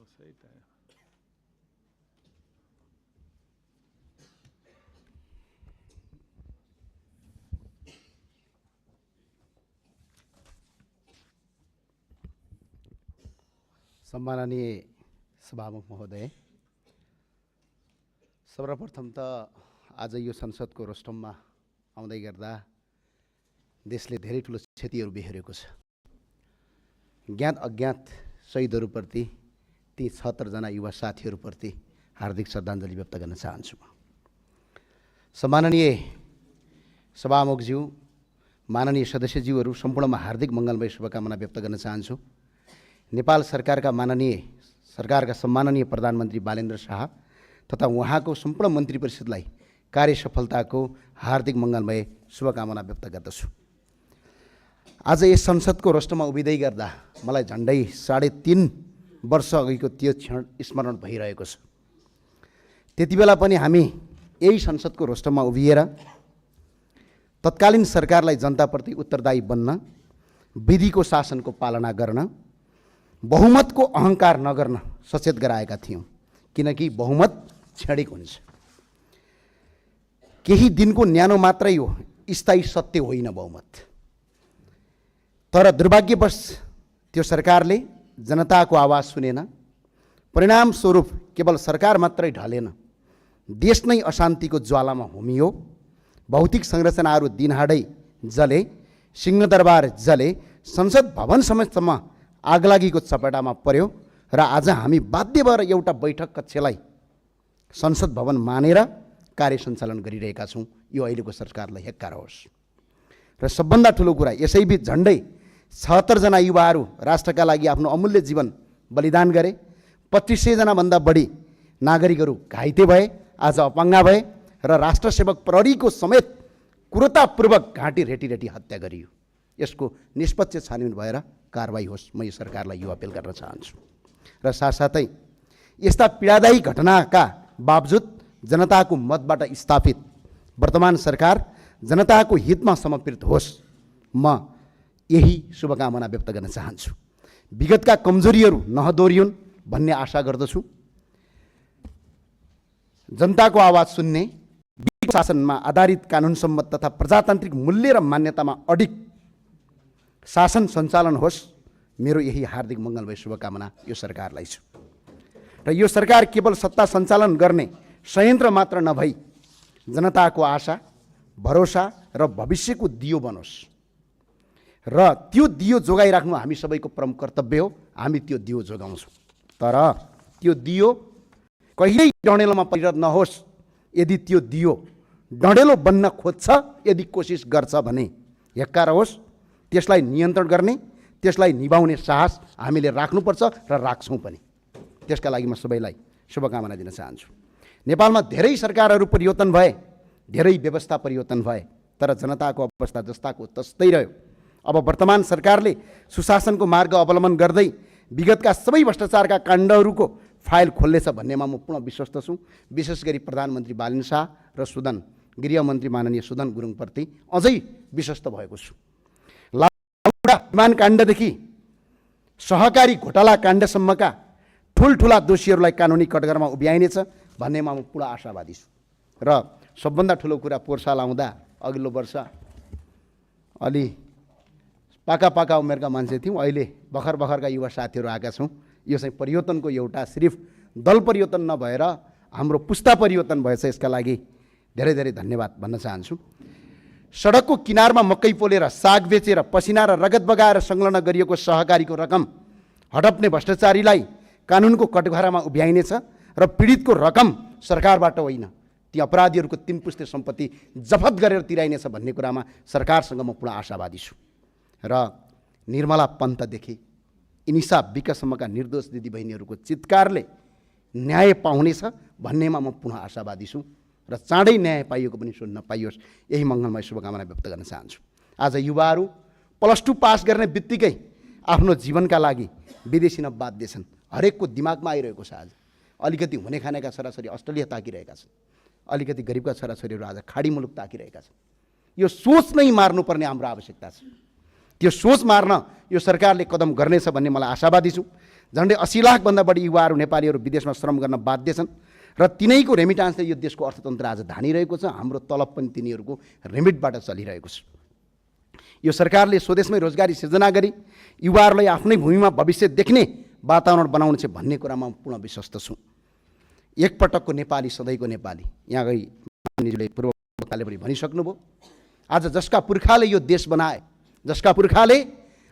सही टाइम। सम्माननीय सभामुख महोदय, सर्वप्रथम त आज यो संसदको रोस्टममा आउँदै गर्दा देशले धेरै ठुलो क्षतिहरू बेहोरेको छ। ज्ञात अज्ञात शहीदहरूप्रति ती 76 जना युवा साथीहरूप्रति हार्दिक श्रद्धाञ्जली व्यक्त गर्न चाहन्छु। सम्माननीय सभामुखज्यू, माननीय सदस्यज्यूहरू सम्पूर्णमा हार्दिक मङ्गलमय शुभकामना व्यक्त गर्न चाहन्छु। नेपाल सरकारका सम्माननीय प्रधानमन्त्री बालेन्द्र शाह तथा उहाँको सम्पूर्ण मन्त्री परिषदलाई कार्य सफलताको हार्दिक मङ्गलमय शुभकामना व्यक्त गर्दछु। आज यस संसदको रोस्टरमा उभिँदै गर्दा मलाई झन्डै 3.5 वर्ष अघिको त्यो क्षण स्मरण भइरहेको छ। त्यति बेला पनि हामी यही संसदको रोस्टरमा उभिएर तत्कालीन सरकारलाई जनताप्रति उत्तरदायी बन्न, विधिको शासनको पालना गर्न, बहुमतको अहङ्कार नगर्न सचेत गराएका थियौँ। किनकि बहुमत क्षणिक हुन्छ, केही दिनको न्यानो मात्रै हो, स्थायी सत्य होइन बहुमत। तर दुर्भाग्यवश त्यो सरकारले जनताको आवाज सुनेन। परिणामस्वरूप केवल सरकार मात्रै ढलेन, देश नै अशान्तिको ज्वालामा होमियो। भौतिक संरचनाहरू दिनहाडै जले, सिंहदरबार जले, संसद भवन समेतसम्म आगलागीको चपेटामा पर्यो र आज हामी बाध्य भएर एउटा बैठक कक्षलाई संसद भवन मानेर कार्य सञ्चालन गरिरहेका छौँ। यो अहिलेको सरकारलाई हेक्कार होस्। र सबभन्दा ठुलो कुरा, यसैबीच झन्डै 76 जना युवाहरू राष्ट्रका लागि आफ्नो अमूल्य जीवन बलिदान गरे। 2500 जनाभन्दा बढी नागरिकहरू घाइते भए, आज अपाङ्गा भए र राष्ट्रसेवक प्रहरीको समेत क्रूरतापूर्वक घाँटी रेटी हत्या गरियो। यसको निष्पक्ष छानबिन भएर कारबाही होस्, म यो सरकारलाई यो अपिल गर्न चाहन्छु। र साथसाथै यस्ता पीडादायी घटनाका बावजुद जनताको मतबाट स्थापित वर्तमान सरकार जनताको हितमा समर्पित होस्, म यही शुभकामना व्यक्त गर्न चाहन्छु। विगतका कमजोरीहरू नहदोरियुन् भन्ने आशा गर्दछु। जनताको आवाज सुन्ने, विधिक शासनमा आधारित कानुनसम्मत तथा प्रजातान्त्रिक मूल्य र मान्यतामा अडिग शासन सञ्चालन होस्, मेरो यही हार्दिक मङ्गलमय शुभकामना यो सरकारलाई छ। र यो सरकार केवल सत्ता सञ्चालन गर्ने संयन्त्र मात्र नभई जनताको आशा, भरोसा र भविष्यको दियो बनोस्। र त्यो दियो जोगाइराख्नु हामी सबैको प्रमुख कर्तव्य हो। हामी त्यो दियो जोगाउँछौँ। तर त्यो दियो कहिल्यै डढेलोमा परिणत नहोस्। यदि त्यो दियो डढेलो बन्न खोज्छ, यदि कोसिस गर्छ भने हेक्कार होस्। त्यसलाई नियन्त्रण गर्ने, त्यसलाई निभाउने साहस हामीले राख्नुपर्छ र राख्छौँ पनि। त्यसका लागि म सबैलाई शुभकामना दिन चाहन्छु। नेपालमा धेरै सरकारहरू परिवर्तन भए, धेरै व्यवस्था परिवर्तन भए, तर जनताको अवस्था जस्ताको तस्तै रह्यो। अब वर्तमान सरकारले सुशासनको मार्ग अवलम्बन गर्दै विगतका सबै भ्रष्टाचारका काण्डहरूको फाइल खोल्नेछ भन्नेमा म पूर्ण विश्वस्त छु। विशेष गरी प्रधानमन्त्री बालेन्द्र शाह र गृहमन्त्री माननीय सुदन गुरुङप्रति अझै विश्वस्त भएको छु। विमान काण्डदेखि सहकारी घोटाला काण्डसम्मका ठुल्ठुला दोषीहरूलाई कानुनी कटघरामा उभ्याइनेछ भन्नेमा म पूर्ण आशावादी छु। र सबभन्दा ठुलो कुरा, पोहोर साल आउँदा अघिल्लो वर्ष अलि पाका उमेरका मान्छे थियौँ, अहिले भर्खरका युवा साथीहरू आएका छौँ। यो चाहिँ परिवर्तनको एउटा सिर्फ दल परिवर्तन नभएर हाम्रो पुस्ता परिवर्तन भएछ। यसका लागि धेरै धेरै धन्यवाद भन्न चाहन्छु। सडकको किनारमा मकै पोलेर, साग बेचेर, पसिना र रगत बगाएर संलग्न गरिएको सहकारीको रकम हडप्ने भ्रष्टाचारीलाई कानुनको कटघरामा उभ्याइनेछ र पीडितको रकम सरकारबाट होइन, ती अपराधीहरूको 3 पुस्ते सम्पत्ति जफत गरेर तिराइनेछ भन्ने कुरामा सरकारसँग म पूर्ण आशावादी छु। र निर्मला पन्तदेखि इनिसा विकसम्मका निर्दोष दिदीबहिनीहरूको चित्कारले न्याय पाउनेछ भन्नेमा म पुनः आशावादी छु। र चाँडै न्याय पाइएको पनि सुन्न पाइयोस्, यही मङ्गलमय शुभकामना व्यक्त गर्न चाहन्छु। आज युवाहरू +2 पास गर्ने बित्तिकै आफ्नो जीवनका लागि विदेशी न बाध्य छन्। हरेकको दिमागमा आइरहेको छ। आज अलिकति हुने खानेका छोराछोरी अस्ट्रेलिया ताकिरहेका छन्, अलिकति गरिबका छोराछोरीहरू आज खाडी मुलुक ताकिरहेका छन्। यो सोच नै मार्नुपर्ने हाम्रो आवश्यकता छ। त्यो सोच मार्न यो सरकारले कदम गर्नेछ भन्ने मलाई आशावादी छु। झन्डै 80 लाखभन्दा बढी युवाहरू नेपालीहरू विदेशमा श्रम गर्न बाध्य छन् र तिनैको रेमिटान्सले यो देशको अर्थतन्त्र आज धानिरहेको छ। हाम्रो तलब पनि तिनीहरूको रेमिटबाट चलिरहेको छ। यो सरकारले स्वदेशमै रोजगारी सिर्जना गरी युवाहरूलाई आफ्नै भूमिमा भविष्य देख्ने वातावरण बनाउनु छ भन्ने कुरामा पूर्ण विश्वस्त छु। एकपटकको नेपाली सधैँको नेपाली, यहाँ गई मानिसले पूर्व वक्ताले पनि भनिसक्नुभयो। आज जसका पुर्खाले यो देश बनाए, जसका पुर्खाले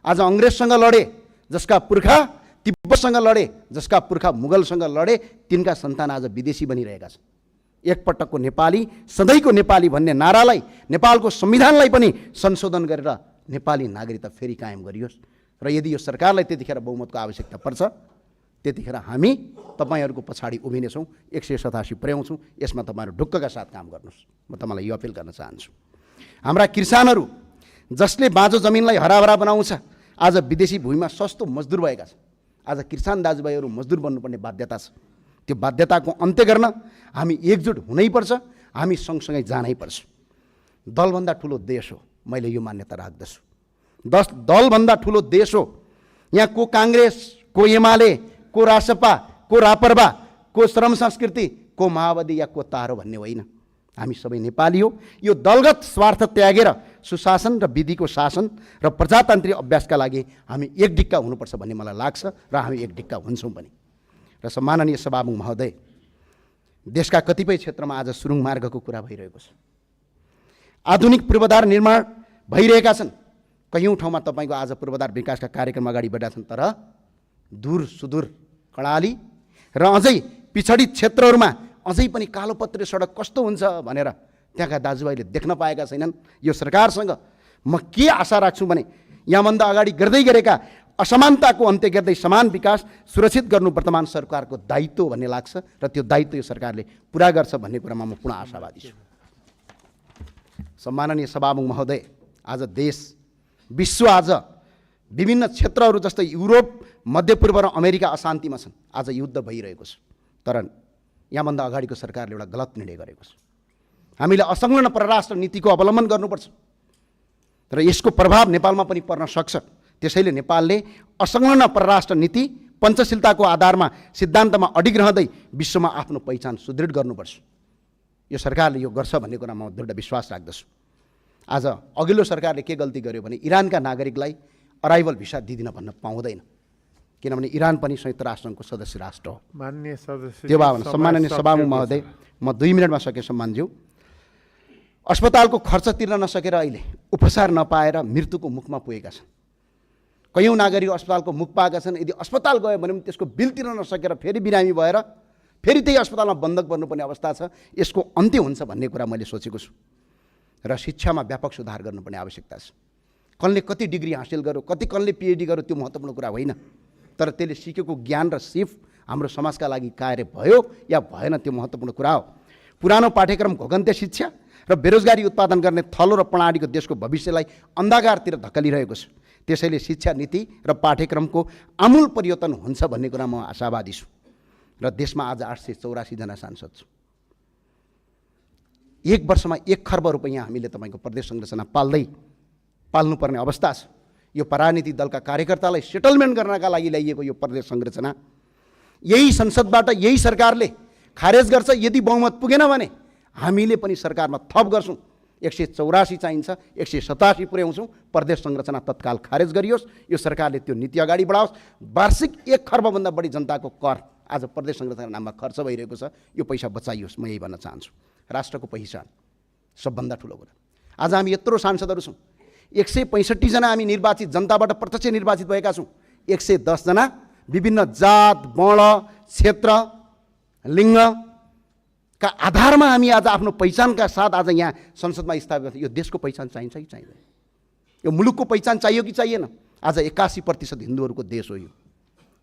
आज अङ्ग्रेजसँग लडे, जसका पुर्खा तिब्बतसँग लडे, जसका पुर्खा मुगलसँग लडे, तिनका सन्तान आज विदेशी बनिरहेका छन्। एकपटकको नेपाली सधैँको नेपाली भन्ने नारालाई, नेपालको संविधानलाई पनि संशोधन गरेर नेपाली नागरिकता फेरि कायम गरियोस्। र यदि यो सरकारलाई त्यतिखेर बहुमतको आवश्यकता पर्छ, त्यतिखेर हामी तपाईँहरूको पछाडि उभिनेछौँ, 187 पुर्याउँछौँ। यसमा तपाईँहरू ढुक्कका साथ काम गर्नुहोस्। म तपाईँलाई यो अपिल गर्न चाहन्छु। हाम्रा किसानहरू जसले बाँझो जमिनलाई हराभरा बनाउँछ, आज विदेशी भूमिमा सस्तो मजदुर भएका छन्। आज किसान दाजुभाइहरू मजदुर बन्नुपर्ने बाध्यता छ। त्यो बाध्यताको अन्त्य गर्न हामी एकजुट हुनैपर्छ, हामी सँगसँगै जानैपर्छ। दलभन्दा ठुलो देश हो, मैले यो मान्यता राख्दछु। दलभन्दा ठुलो देश हो। यहाँ को काङ्ग्रेस, को एमाले, को रासपा, को रापरपा, को श्रम संस्कृति, को माओवादी या को तारो भन्ने होइन। हामी सबै नेपाली हो। यो दलगत स्वार्थ त्यागेर सुशासन र विधिको शासन र प्रजातान्त्रिक अभ्यासका लागि हामी एक ढिक्का हुनुपर्छ भन्ने मलाई लाग्छ र हामी एक ढिक्का हुन्छौँ पनि। र सम्माननीय सभामुख महोदय, देशका कतिपय क्षेत्रमा आज सुरुङ मार्गको कुरा भइरहेको छ। आधुनिक पूर्वाधार निर्माण भइरहेका छन्। कयौँ ठाउँमा तपाईँको आज पूर्वाधार विकासका कार्यक्रम अगाडि बढेका छन्, तर दूर सुदूर कर्णाली र अझै पिछडित क्षेत्रहरूमा अझै पनि कालोपत्रे सडक कस्तो हुन्छ भनेर त्यहाँका दाजुभाइले देख्न पाएका छैनन्। यो सरकारसँग म के आशा राख्छु भने यहाँभन्दा अगाडि गर्दै गरेका असमानताको अन्त्य गर्दै समान विकास सुरक्षित गर्नु वर्तमान सरकारको दायित्व भन्ने लाग्छ र त्यो दायित्व यो सरकारले पुरा गर्छ भन्ने कुरामा म पुनः आशावादी छु। सम्माननीय सभामुख महोदय, आज देश विश्व आज विभिन्न क्षेत्रहरू जस्तै युरोप, मध्यपूर्व र अमेरिका अशान्तिमा छन्। आज युद्ध भइरहेको छ, तर यहाँभन्दा अगाडिको सरकारले एउटा गलत निर्णय गरेको छ। हामीले असंलग्न परराष्ट्र नीतिको अवलम्बन गर्नुपर्छ र यसको प्रभाव नेपालमा पनि पर्न सक्छ। त्यसैले नेपालले असंलग्न परराष्ट्र नीति पञ्चशीलताको आधारमा सिद्धान्तमा अडिग रहँदै विश्वमा आफ्नो पहिचान सुदृढ गर्नुपर्छ। यो सरकारले यो गर्छ भन्ने कुरामा म दृढ विश्वास राख्दछु। आज अघिल्लो सरकारले के गल्ती गर्यो भने इरानका नागरिकलाई अराइभल भिसा दिदिन भन्न पाउँदैन, किनभने इरान पनि संयुक्त राष्ट्रसङ्घको सदस्य राष्ट्र हो। माननीय सदस्य, त्यो भावना सम्माननीय सभामुख महोदय, म 2 मिनटमा सके सम्मानज्यू। अस्पतालको खर्च तिर्न नसकेर अहिले उपचार नपाएर मृत्युको मुखमा पुगेका छन्। कयौँ नागरिक अस्पतालको मुख पाएका छन्। यदि अस्पताल गयो भने पनि त्यसको बिल तिर्न नसकेर फेरि बिरामी भएर फेरि त्यही अस्पतालमा बन्धक बन्नुपर्ने अवस्था छ। यसको अन्त्य हुन्छ भन्ने कुरा मैले सोचेको छु र शिक्षामा व्यापक सुधार गर्नुपर्ने आवश्यकता छ। कसले कति डिग्री हासिल गर्यो, कति कसले पिएचडी गर्यो, त्यो महत्त्वपूर्ण कुरा होइन, तर त्यसले सिकेको ज्ञान र सिप हाम्रो समाजका लागि कार्य भयो या भएन त्यो महत्त्वपूर्ण कुरा हो। पुरानो पाठ्यक्रम घोगन्ते शिक्षा र बेरोजगारी उत्पादन गर्ने थलो र प्रणालीको देशको भविष्यलाई अन्धकारतिर धकेलिरहेको छ। त्यसैले शिक्षा नीति र पाठ्यक्रमको आमूल परिवर्तन हुन्छ भन्ने कुरा म आशावादी छु। र देशमा आज 884 जना सांसद छु। 1 वर्षमा 1 खर्ब रुपैयाँ हामीले तपाईँको प्रदेश संरचना पाल्नुपर्ने अवस्था छ। यो परानीतिक दलका कार्यकर्तालाई सेटलमेन्ट गर्नका लागि ल्याइएको यो प्रदेश संरचना यही संसदबाट यही सरकारले खारेज गर्छ। यदि बहुमत पुगेन भने हामीले पनि सरकारमा थप गर्छौँ। 184 चाहिन्छ, 187 पुर्याउँछौँ। प्रदेश संरचना तत्काल खारेज गरियोस्। यो सरकारले त्यो नीति अगाडि बढाओस्। वार्षिक 1 खर्बभन्दा बढी जनताको कर आज प्रदेश संरचना नाममा खर्च भइरहेको छ। यो पैसा बचाइयोस्, म यही भन्न चाहन्छु। राष्ट्रको पहिचान सबभन्दा ठुलो कुरा। आज हामी यत्रो सांसदहरू छौँ, 165 जना हामी निर्वाचित जनताबाट प्रत्यक्ष निर्वाचित भएका छौँ। 110 जना विभिन्न जात, वर्ण, क्षेत्र, लिङ्गका आधारमा हामी आज आफ्नो पहिचानका साथ आज यहाँ संसदमा स्थापित। यो देशको पहिचान चाहिन्छ कि चाहिँदैन? यो मुलुकको पहिचान चाहियो कि चाहिएन? आज 81% हिन्दूहरूको देश हो। यो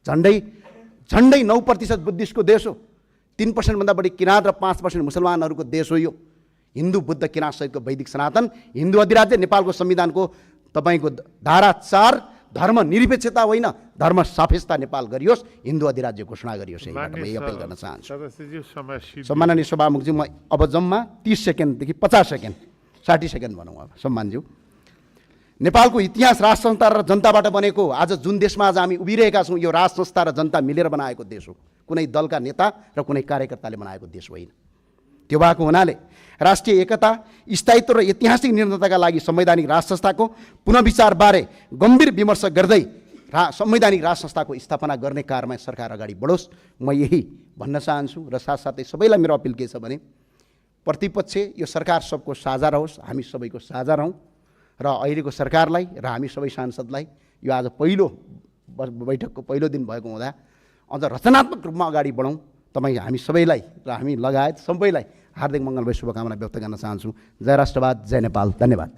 झन्डै 9% बुद्धिस्टको देश हो। 3% भन्दा बढी किराँत र 5% मुसलमानहरूको देश हो। यो हिन्दू, बुद्ध, किराँत सहितको वैदिक सनातन हिन्दू अधिराज्य नेपालको संविधानको तपाईँको धारा 4 धर्म निरपेक्षता होइन, धर्म सापेक्षता नेपाल गरियोस्, हिन्दू अधिराज्य घोषणा गरियोस्। यही अपिल गर्न चाहन्छु। सम्माननीय सभामुखज्यू, म अब जम्मा 30 सेकेन्डदेखि 50 सेकेन्ड 60 सेकेन्ड भनौँ अब सम्मानज्यू। नेपालको इतिहास राज संस्था र जनताबाट बनेको, आज जुन देशमा आज हामी उभिरहेका छौँ, यो राज संस्था र जनता मिलेर बनाएको देश हो, कुनै दलका नेता र कुनै कार्यकर्ताले बनाएको देश होइन। त्यो भएको हुनाले राष्ट्रिय एकता, स्थायित्व र ऐतिहासिक निर्णयताका लागि संवैधानिक राज संस्थाको पुनर्विचारबारे गम्भीर विमर्श गर्दै संवैधानिक राज संस्थाको स्थापना गर्ने कार्यमा सरकार अगाडि बढोस्, म यही भन्न चाहन्छु। र साथसाथै सबैलाई मेरो अपिल के छ भने प्रतिपक्ष यो सरकार सबको साझा रहोस्, हामी सबैको साझा रहौँ र अहिलेको सरकारलाई र हामी सबै सांसदलाई यो आज पहिलो बैठकको पहिलो दिन भएको हुँदा अझ रचनात्मक रूपमा अगाडि बढौँ। तपाईँ हामी सबैलाई र हामी लगायत सबैलाई हार्दिक मङ्गलमय शुभकामना व्यक्त गर्न चाहन्छु। जय राष्ट्रवाद, जय नेपाल, धन्यवाद।